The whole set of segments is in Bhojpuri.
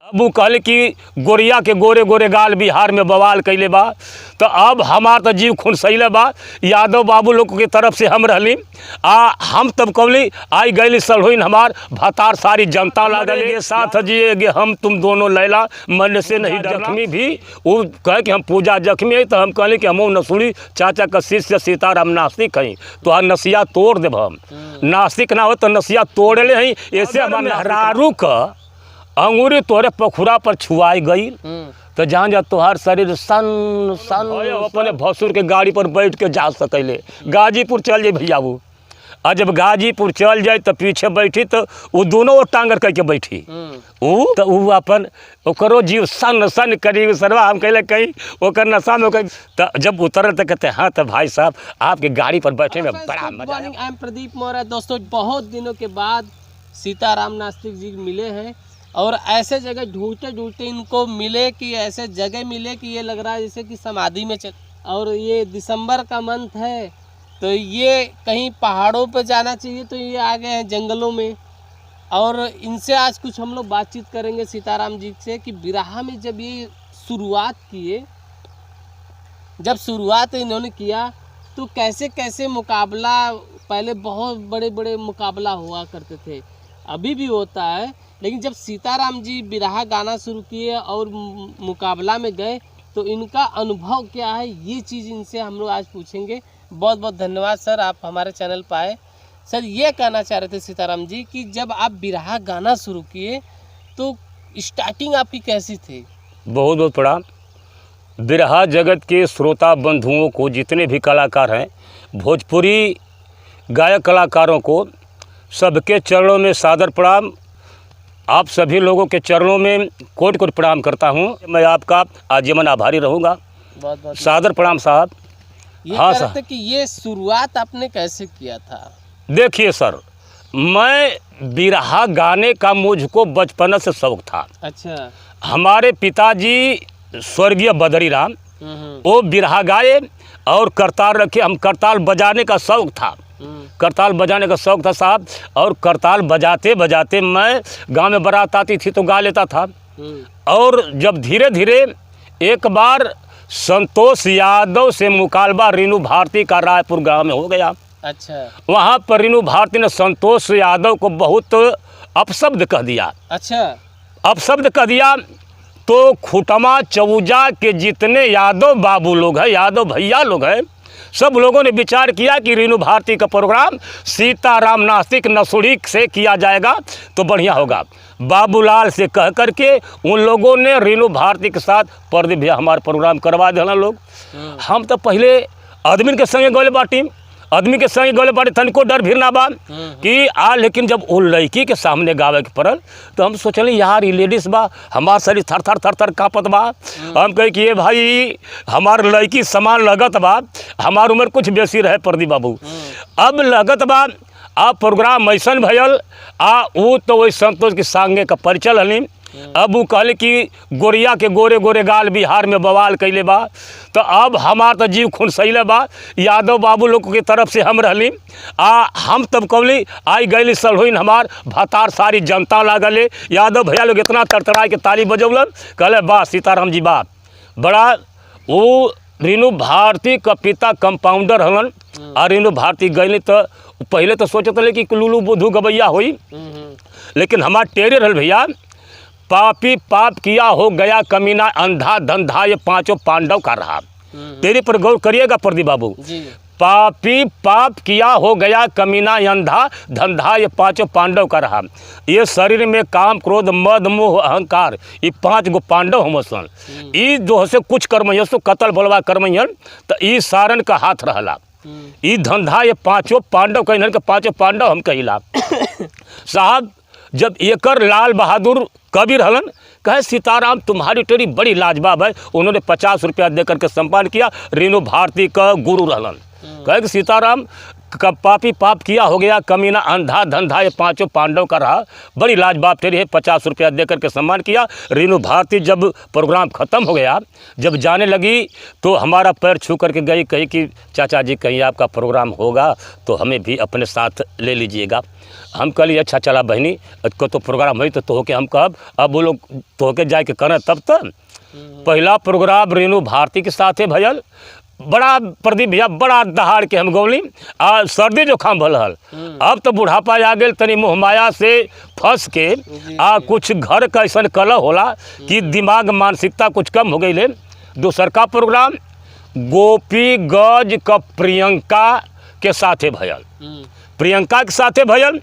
अब उ कहले कि गोरिया के गोरे गोरे गाल बिहार में बवाल कैले बा। तो अब हमार तो जीव खून सैले बा। यादव बाबू लोग के तरफ से हम रहली आ हम तब कहली आई गईली सलहोइन हमार भतार सारी जनता लागल के साथ जिएगे हम तुम दोनों लैला मन से नहीं जख्मी भी वो कहे कि हम पूजा जख्मी है। तो हम कहली कि हम नसुरी चाचा का शिष्य सीताराम नास्तिक हई तो आ नसिया तोड़ देब हम। नास्तिक ना हो तो नसिया तोड़ले हई। ऐसे हमार मेहरारू का अंगूरी तोरे पखुरा पर छुआई गई तो जहाँ जा तोहार शरीर सन सन अपने भसुर के गाड़ी पर बैठ के जा सकैले। गाजीपुर चल जाए भैया वो, आ जब गाजीपुर चल जाए तो पीछे बैठी तो वो दोनों टांगर करके बैठी ऊ तो ऊ अपन ओकरो जीव सन सन करी सरवा। हम कहले कहीं ओकर नशा में ओकर तो जब उतरल तो कहते हाँ तो भाई साहब आपके गाड़ी पर बैठे में बड़ा मजा आया। I am Pradeep Maurya. दोस्तों बहुत दिनों के बाद सीताराम नास्तिक जी मिले हैं और ऐसे जगह ढूंढते ढूंढते इनको मिले कि ऐसे जगह मिले कि ये लग रहा है जैसे कि समाधि में चल। और ये दिसंबर का मंथ है तो ये कहीं पहाड़ों पर जाना चाहिए तो ये आ गए हैं जंगलों में। और इनसे आज कुछ हम लोग बातचीत करेंगे सीताराम जी से कि बिरहा में जब ये शुरुआत किए, जब शुरुआत इन्होंने किया तो कैसे कैसे मुकाबला, पहले बहुत बड़े बड़े मुकाबला हुआ करते थे, अभी भी होता है, लेकिन जब सीताराम जी बिरहा गाना शुरू किए और मुकाबला में गए तो इनका अनुभव क्या है, ये चीज़ इनसे हम लोग आज पूछेंगे। बहुत बहुत धन्यवाद सर, आप हमारे चैनल पर आए। सर ये कहना चाह रहे थे सीताराम जी कि जब आप बिरहा गाना शुरू किए तो स्टार्टिंग आपकी कैसी थी? बहुत बहुत प्रणाम। बिरहा जगत के श्रोता बंधुओं को, जितने भी कलाकार हैं, भोजपुरी गायक कलाकारों को सबके चरणों में सादर प्रणाम। आप सभी लोगों के चरणों में कोटि कोटि प्रणाम करता हूं। मैं आपका आजीवन आभारी रहूंगा। बहुत बहुत सादर प्रणाम साहब। ये हाँ कह रहे साहब। थे कि ये शुरुआत आपने कैसे किया था? देखिए सर, मैं बिरहा गाने का मुझको बचपन से शौक था। अच्छा। हमारे पिताजी स्वर्गीय बदरी राम वो बिरहा गाए और करताल रखे। हम करताल बजाने का शौक था, करताल बजाने का शौक था साहब। और करताल बजाते बजाते मैं गांव में बारात आती थी तो गा लेता था। और जब धीरे धीरे एक बार संतोष यादव से मुकालबा रीनू भारती का रायपुर गांव में हो गया। अच्छा। वहाँ पर रीनू भारती ने संतोष यादव को बहुत अपशब्द कह दिया। अच्छा। अपशब्द कह दिया तो खुटमा चौजा के जितने यादव बाबू लोग हैं, यादव भैया लोग हैं, सब लोगों ने विचार किया कि रीनू भारती का प्रोग्राम सीताराम नास्तिक नसुड़ी से किया जाएगा तो बढ़िया होगा। बाबूलाल से कह करके उन लोगों ने रीनू भारती के साथ प्रदीप भैया हमारे प्रोग्राम करवा दिला लोग। हम तो पहले आदमी के संगे गले बाटी, आदमी के संगे गले बाटी, तनिको डर भी ना बा कि आ। लेकिन जब वो लड़की के सामने गावे के पड़ल तो हम सोचली यार ये लेडीज बा, हमार शरीर थर थर थर थर काँपत बा। हम कहे कि ये भाई हमार लड़की समान लगत बा, हमार उम्र कुछ बेसी रहे प्रदीप बाबू, अब लगत बा। आ प्रोग्राम ऐसन भयल आ वो तो वही संतोष के संगे का परिचय हली। अब वो कहले कि गोरिया के गोरे गोरे गाल बिहार में बवाल कैले बा। तो अब हमार तो जीव खून सैले बा। यादव बाबू लोग के तरफ से हम रहली आ हम तब कहली आई गईली सलहोइन हमार भतार सारी जनता लागले। यादव भैया लोग इतना तड़तड़ा के ताली बजौलन, कहले वाह सीताराम जी वाह। बड़ा वो रीनू भारती का पिता कंपाउंडर हलन आ रीनू भारती गईली तो पहले तो सोचत रहे कि लुलू बुधू गवैया होई, लेकिन हमार टेरे रहल भैया, पापी पाप किया हो गया कमीना अंधा धंधा ये पांचों पांडव का रहा। तेरे पर गौर करिएगा प्रदीप बाबू जी। पापी पाप किया हो गया कमीना अंधा धंधा ये पांचों पांडव का रहा। ये शरीर में काम क्रोध मद मोह अहंकार ये पांच गो पांडव हम सन। ई जो से कुछ कर्म सो कतल बोलवा कर्म तो ई सारन का हाथ रहला। ई धंधा ये पांचों पांडव कहीं के पांचों पांडव हम कहिला साहब। जब एकर लाल बहादुर कबीर हलन, कहे सीताराम तुम्हारी टेरी बड़ी लाजवाब है। उन्होंने 50 रुपया दे करके सम्मान किया। रीनू भारती का गुरु रहलन, कहे कि सीताराम पापी पाप किया हो गया, कमीना अंधा धंधा, ये पांचों पांडव का रहा। बड़ी लाजवाब ठहरी है। 50 रुपया दे करके सम्मान किया। रीनू भारती जब प्रोग्राम ख़त्म हो गया, जब जाने लगी तो हमारा पैर छू करके गई, कही कि चाचा जी कहीं आपका प्रोग्राम होगा तो हमें भी अपने साथ ले लीजिएगा। हम कहली अच्छा चला बहनी, को तो प्रोग्राम हुई तो होके हम कहब, अब वो लोग तो होके जाए के करें तब तक। पहला प्रोग्राम रेणु भारती के साथे भयल। बड़ा प्रदीप भैया बड़ा दहाड़ के हम गौली आ सर्दी जोखाम भल हल। अब तो बुढ़ापा आ गेल, तनी मोह माया से फंस के आ कुछ घर का ऐसा कलह होला कि दिमाग मानसिकता कुछ कम हो गई। दूसर का प्रोग्राम गोपीगंज का प्रियंका के साथे भयल। प्रियंका के साथे भयल।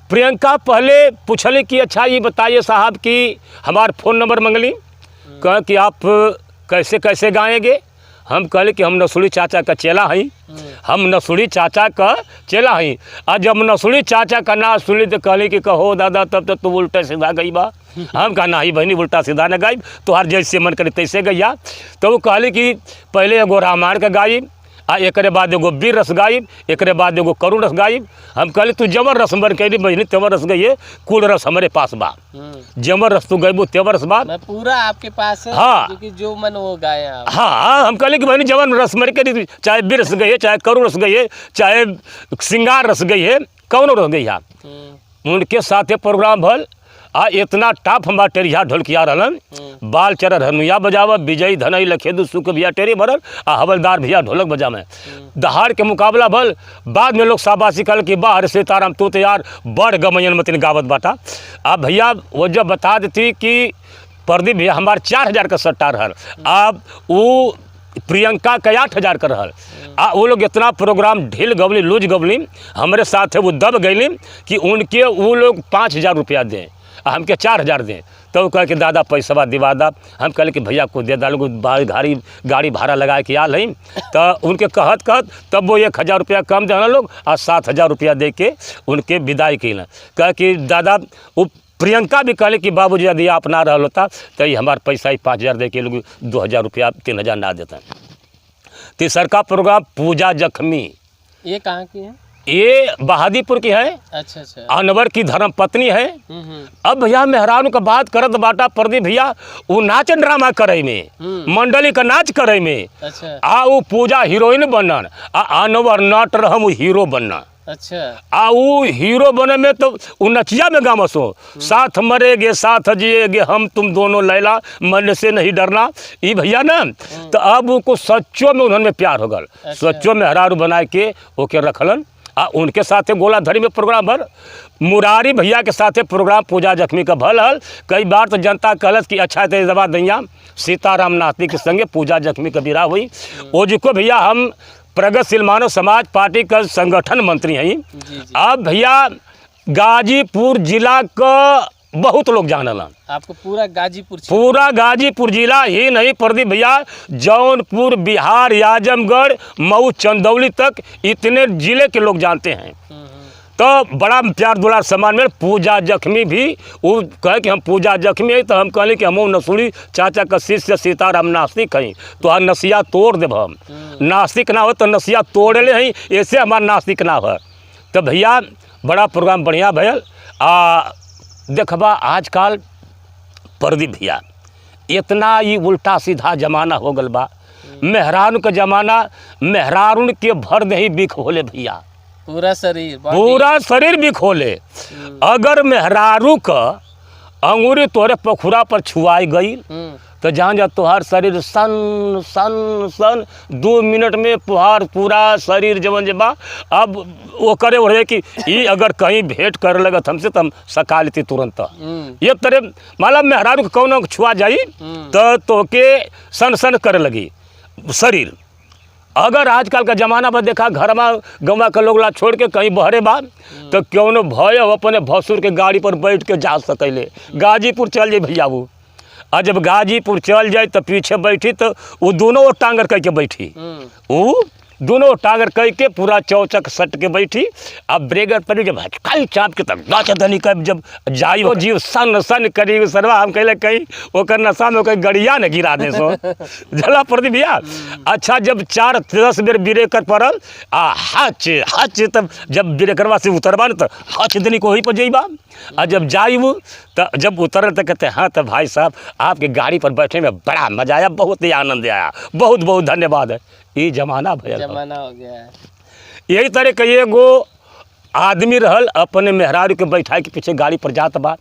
प्रियंका पहले पूछली कि अच्छा ये बताइए साहब कि हमार फ़ोन नंबर मंगली, कह कि आप कैसे कैसे गाएंगे। हम कहले कि हम नसुड़ी चाचा का चेला हई, हम नसुड़ी चाचा का चेला हई। आ जब नसुड़ी चाचा का ना सुनली तो कहली कि कहो दादा तब तो तू उल्टा सीधा गई बा। हम कहा ना ही बहनी उल्टा सीधा न गाई, तोहार जैसे मन करे तैसे गैया। तो वो कहली कि पहले एगो रामायण का गाई, आ एकरे बाद एगो वीर रस गाई, एकरे बाद एगो करुण रस गाई। हम कहली तू जबर रस मर कैली बहनी तेवर रस गइए, कुल रस हमारे पास बा, जबर रस तू गईबू तेवर रस बा। मैं पूरा आपके पास है। हाँ। क्योंकि जो मन वो गाए आप। हाँ, हम कहले कि बहनी जवन रस मर के, चाहे वीर रस गई है, चाहे करुण रस गई है, चाहे श्रृंगार रस गई है, कौनो रस गई है। उनके साथे प्रोग्राम भल आ इतना टाप हमार टेरिया ढोलकिया रहलन, बाल चरर हनुया बजाव, विजयी धनई लखेदू सुख भैया टेरी भरल आ हवलदार भैया ढोलक बजामे। दहाड़ के मुकाबला भल। बाद में लोग शाबाशी कहल कि बाहर सीताराम तू तो यार बड़ गमयन मतिन गावत बाटा। आ भैया वो जब बता देती कि प्रदीप भैया हमार 4000 का सट्टा रहल, अब वो प्रियंका के 8000 का रहल। आ वो लोग इतना प्रोग्राम ढील गवली लूज गवली हमारे साथ है वो दब गईली कि उनके वो लोग 5000 रुपया दें आ हमके 4000 दें। तब तो कह के दादा पैसवा दिवा दा। हम कहले कि भैया को दे डालो, गाड़ी गाड़ी भाड़ा लगा के आल हई। तो उनके कहत कहत तब वो 1000 रुपया कम देना लोग आ 7000 रुपया दे के उनके विदाई कैलन। कह कि दादा वो प्रियंका भी कहले कि बाबूजी यदि आप ना रहल होता तो ये हमार पैसा ही 5000 दे के लोग 2000 रुपया 3000 ना देता। तीसर का प्रोग्राम पूजा जख्मी, ये कहाँ की है? ये बहादीपुर की है। अच्छा अच्छा। अनवर की धर्म पत्नी है। अब भैया मेहरारू का बात करत बाटा प्रदीप भैया, वो नाच ड्रामा करे में, मंडली का नाच करे में। अच्छा। आ वो पूजा हीरोइन बनन आ अनवर नट रहम वो हीरो बनना। अच्छा। आ वो हीरो बने में तो वो नचिया में गामस हो, साथ मरेगे साथ जिएगे हम तुम दोनों लैला मरने से नहीं डरना, ये भैया ना। तो अब उनको सच्चो में उन्होंने प्यार हो गल। अच्छा। सच्चो में हरारू बना के ओके रखलन आ उनके साथे गोला धरी में प्रोग्राम भर मुरारी भैया के साथे प्रोग्राम पूजा जख्मी का भल हल। कई बार तो जनता कहलस कि अच्छा ते दबा दैया सीताराम नास्तिक के संगे पूजा जख्मी का विराह हुई। ओ जी को भैया हम प्रगतिशील मानव समाज पार्टी का संगठन मंत्री हैं। जी जी। अब भैया गाजीपुर जिला का बहुत लोग जानला, आपको पूरा गाजीपुर पूरा गाजीपुर जिला ही नहीं प्रदीप भैया, जौनपुर, बिहार, आजमगढ़, मऊ, चंदौली तक इतने जिले के लोग जानते हैं। तो बड़ा प्यार दुलार सम्मान में पूजा जख्मी भी वो कहे कि हम पूजा जख्मी है, तो हम कहले कि हम नसुड़ी चाचा का शिष्य सीताराम नास्तिक हैं, तो हम नसिया तोड़ देब, हम नास्तिक ना हो तो नसिया तोड़ले हैं, ऐसे हमार नास्तिक ना हो। तो भैया बड़ा प्रोग्राम बढ़िया भयल। आ देखबा आजकल प्रदीप भैया इतना ही उल्टा सीधा जमाना हो गल बा, मेहरारू का जमाना, मेहरारून के भर दही बिक होले भैया, पूरा शरीर, पूरा शरीर भी खोले। अगर मेहरारू का अंगूरी तोरे पखुरा पर छुआई गई तो जान जा तोहार शरीर सन सन सन 2 मिनट में पुहार पूरा शरीर जवन जबा। अब वो करे वो रहे कि ये अगर कहीं भेंट करे लगत हमसे तो हम सका लेती तुरंत। ये तरह माला मेहरारू के कौन छुआ जाई तो तोके सन सन करे लगी शरीर। अगर आजकल का जमाना पर देखा घर में गवा के लोग ला छोड़ के कहीं बहरे बा तो क्यों न भय अपने भसुर के गाड़ी पर बैठ के जा सकले, गाजीपुर चल जाए भैया वो। और जब गाजीपुर चल जाए तो पीछे बैठी तो वो दोनों टांगर करके बैठी, वो दोनों टांगर कह के पूरा चौचक सट के बैठी। अब ब्रेकर पर जब हटकाई चाप के तब नाच धनी कब जब जाई वो जीव सन सन करी सरवा हम कहले कहीं ओकर नशा में ओकर गड़िया न गिरा दे सो जला प्रदीप भैया। अच्छा जब 4-10 बेर ब्रेकर पड़ल आ हच हच तब जब ब्रेकरवा से उतरबा न तो हच दनी को वही पर जइबा। आ जब जाइब तो जब उतरल तो कहते हाँ तो भाई साहब आपके गाड़ी पर बैठे में बड़ा मजा आया, बहुत ही आनंद आया, बहुत बहुत धन्यवाद है। ये जमाना भयल ह। जमाना हो गया है। यही तरह के एगो आदमी रहल अपने मेहरारू के बैठा के पीछे गाड़ी पर जात बा,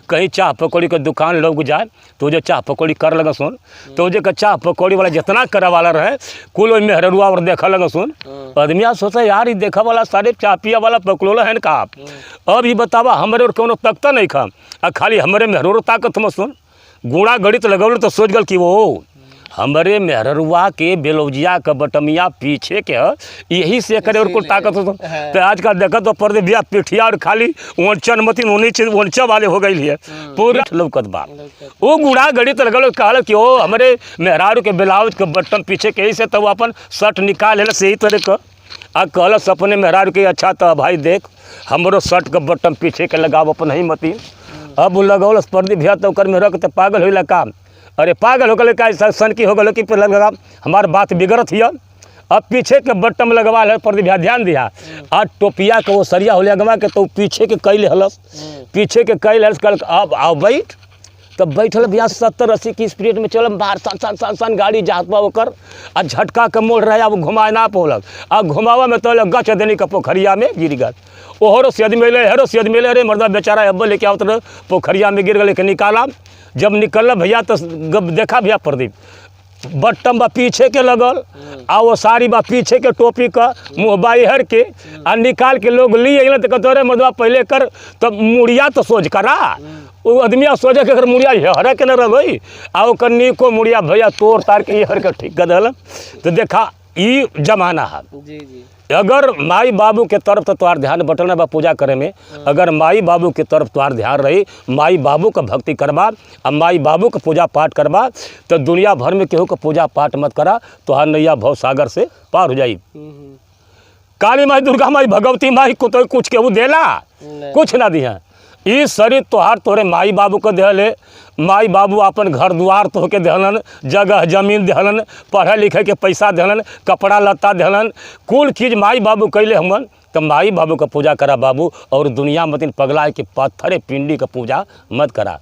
कहीं चाह पकौड़ी के दुकान लोग जाए तो जो चाह पकौड़ी कर लगा सुन, तो जो के चाह पकौड़ी वाला जितना करे वाला रहे कुल ओइ मेहररुआ और देख लगा सुन। आदमिया सोचा यार ये देखे वाला सारे चाह पिया वाला पकड़ोला है का, अब ये बतावा हमरे और कोनो तकता नहीं खा, आ खाली हमरे मेहररो ताकत में सुन गुणा गणित लगौल तो सोच गल कि वो हमरे मेहररुआ के बेलौजिया के बटमिया पीछे के ह, यही से करे और कुल ताकत हो। तो आजकल देखत तो पर्दे बिया पिठिया और खाली ओंचन मतिन ओनी ओंचा वाले हो गई है पूरा लौकत बा। वो गुड़ा गणित लगल कहल कि ओ हमरे मेहरारू के ब्लाउज के बटन पीछे के ही से तब अपन शर्ट निकाल ले से तरह के आ कहलस अपने मेहरारू के अच्छा तो भाई देख हमरो शर्ट के बटन पीछे के लगाव अपन ही मती। अब उ लगौलस प्रदीप भैया तो ओकर मेहरा के तो पागल होइला काम, अरे पागल हो गल का सनकी हो गल कि लगा हमार बात बिगड़त हिय। अब पीछे के बटन लगवा ले प्रदीप भैया ध्यान दिया, आ टोपिया के वो सरिया होले अगवा के तो पीछे के कैल हलस, पीछे के कैल हलस कल अब आओ बैठ। तब बैठल भैया 70-80 की स्पीड में चलम बाहर सन सन सन सन गाड़ी जात बा ओकर, आ झटका के मोड़ रहे अब घुमाए ना पौलक, आ घुमावा में तो गच देनी के पोखरिया में गिर गल। ओहरो से आदमी अइले हेरो से आदमी अइले, अरे मर्दा बेचारा अब्बे लेके आवत रहे पोखरिया में गिर गल के निकाला। जब निकल भैया तो देखा भैया प्रदीप बट्टम बा पीछे के लगल आ वो साड़ी बा पीछे के टोपी का मुँह बाहर के आ निकाल के लोग ली अइलन तो कहते अरे मर्दवा पहले कर तब मुड़िया तो सोझ करा, वो आदमिया सोझे के अगर मुड़िया हरे के न रही आ ओकर निको मुड़िया भैया तोड़ तार के हर के ठीक कर दहलन। तो देखा ई जमाना है। जी जी अगर माई बाबू के तरफ तो तोहार ध्यान बटल ना बा पूजा करे में, अगर माई बाबू के तरफ तोहार ध्यान रही, माई बाबू का भक्ति करबा आ माई बाबू का पूजा पाठ करबा तो दुनिया भर में केहू के पूजा पाठ मत करा, तोहार नैया भव सागर से पार हो जाई। काली माई दुर्गा माई भगवती माई को तो कुछ केहू देला कुछ ना दिहा। ई शरीर तोहार तोहरे माई बाबू के देहले, माई बाबू अपन घर द्वार तोहके देहलन, जगह जमीन देहलन, पढ़े लिखे के पैसा देहलन, कपड़ा लत्ता देहलन, कुल चीज़ माई बाबू कैले हमन। तो माई बाबू का पूजा करा बाबू, और दुनिया मतिन पगला के पत्थरे पिंडी का पूजा मत करा।